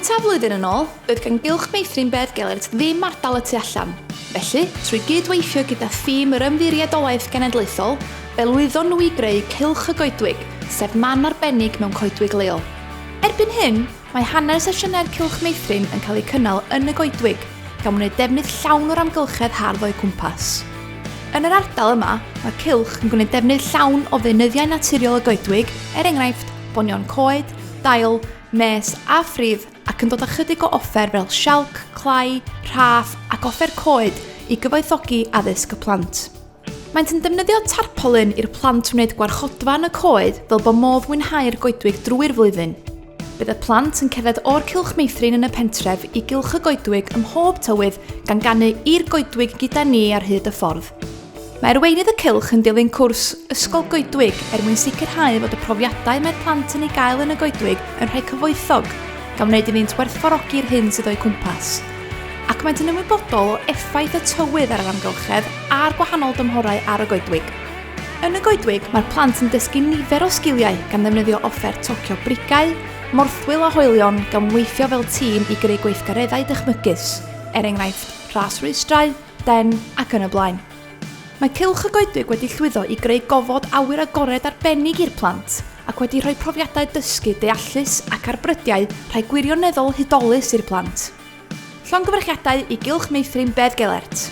gyntaf flwyddyn yn ôl, doedd gan Gylch Meithrin Beddgelert ddim ardal y tu allan. Felly, trwy gyd-weithio gyda thîm yr Ymddiriedolaeth Genedlaethol, fe lwyddon nhw i greu Cylch y Goedwig, sef man arbennig mewn coedwig leol. Erbyn hyn, mae hanner sesiynau'r Cylch Meithrin yn cael eu cynnal yn y goedwig, gan wneud defnydd llawn o'r amgylchedd hardd o'u cwmpas. Yn yr ardal yma, mae'r Cylch yn gwneud defnydd llawn o ddeunyddiau naturiol y goedwig, er enghraifft, bonion coed, dail, mes a phridd ac yn dod â chydig o offer fel sialc, clai, rhaff ac offer coed i gyfoethogi addysg y plant. Maent yn defnyddio tarpolin i'r plant wneud gwarchodfa yn y coed fel bod modd mwynhau'r goedwig drwy'r flwyddyn. Bydd y plant yn cerdded o'r cylch meithrin yn y pentref i gylch y goedwig ym mhob tywydd gan ganu 'I'r goedwig gyda ni' ar hyd y ffordd. Mae arweinydd y cylch yn dilyn cwrs Ysgol Goedwig er mwyn sicrhau fod y profiadau mae'r plant yn ei gael yn y goedwig yn rhai cyfoethog, gan wneud iddynt werthfawrogi'r hyn sydd o'u cwmpas. Ac maent yn ymwybodol o effaith y tywydd ar yr amgylchedd a'r gwahanol dymhorau ar y goedwig. Yn y goedwig, mae'r plant yn dysgu nifer o sgiliau gan ddefnyddio offer tocio brigau, morthwyl a hoelion gan weithio fel tîm i greu gweithgareddau dychmygus, er enghraifft, ras rwystrau, den ac yn y blaen. Mae Cylch y Goedwig wedi llwyddo i greu gofod awyr agored arbennig i'r plant ac wedi rhoi profiadau dysgu deallus ac ar brydiau rhai gwirioneddol hudolus i'r plant. Llongyfarchiadau i Gylch Meithrin Beddgelert!